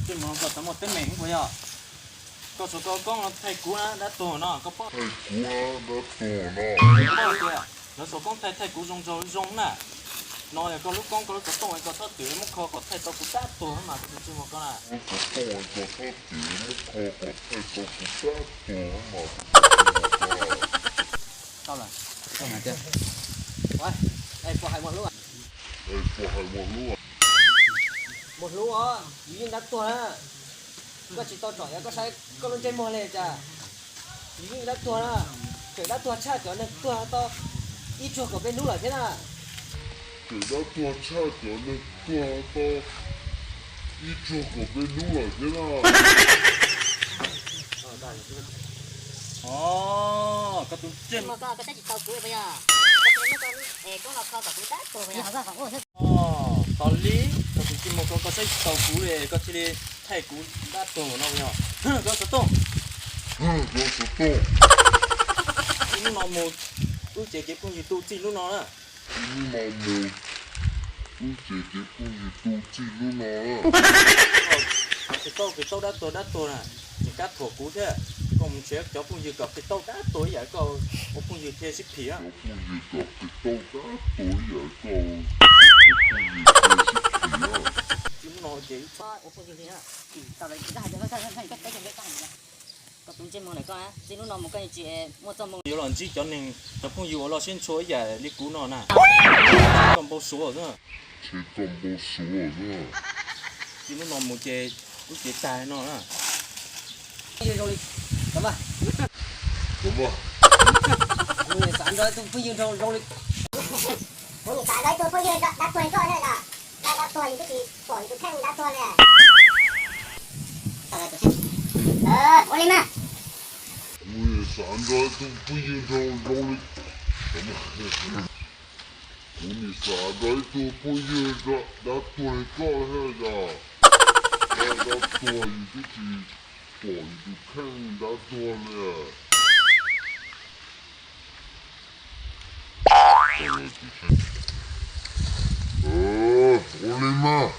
Koj txhob muaj teeb meem puas yog? Koj xuas koj koob no thaij kuv na dab tuag no, koj paub tias lawv xuas koob thaij thaij kuv zoo zoo zoo na. No yog koj lub koob koj lub xov tooj, koj txhob twm muab kho kom thaij tau kuv dab tuag mas kuv tsis muag koj na. Tau lawm. Es puas hais muaj hlub? Muaj hlub os, yus yeej dab tuag na. Koj tsis tau tsom yog koj saib koj lub ntsej muag li cas. Yus yeej dab tuag na. Tseem dab tuag tshaj cov neeg tuag tau ib tsuag kaum peb hnub lawm thiab na. Tseem dab tuag tshaj cov neeg tuag tau ib tsuag kaum peb hnub lawm thiab na. Os, koj tus ntsej muag koj, koj saib tsis taus kuv puas yog? Koj thiaj li muab koj lub koob los kho kom kuv dab tuag puas yog? Os, tos li, koj tus ntsej muag koj, koj saib tsis taus kuv li koj thiaj li thaij kuv dab tuag no puas yog? Koj xov tooj, koj xov tooj. Txij hnub no mus wb tsev kev phooj ywg tu txij hnub no na. Txij hnub no mus wb tsev kev phooj ywg tu txij hnub no na. Qhia tau qhia tau dab tuag dab tuag na, tseem kab thuam kuv thiab. Koj mus nrhiav cov phooj ywg kom qhia tau dab tuag ib yam koj ua phooj ywg thiaj sib phim. Cov phooj ywg kom qhia tau dab tuag ib yam koj ua phooj ywg thiaj sib phim. Txij hnub no ces wb txhob ua phooj ywg li na. Koj tus ntsej muag ntawm koj, txij hnub no mus koj tsis muaj txoj hmoo yuav los ntsib cov neeg, cov phooj ywg uas loj siab ntshua ib yam li kuv no na. Koj npau suav xwb. Tsis koj npau suav xwb. Txij hnub no mus ces wb cev tag no na. Kuv xav nrog ib tug phooj ywg nrog zoo li, kuv xav nrog ib tug phooj ywg dab tuag li koj thiab. Dab tuag yus twb tsis pom yus tus kheej dab tuag li. Ua li mas. Kuv xav nrog ib tug phooj ywg nrog zoo li, kuv xav nrog ib tug phooj ywg dab tuag li koj thiab yog. Dab tuag yus twb tsis pom yus tus kheej dab tuag li. Ua li mas.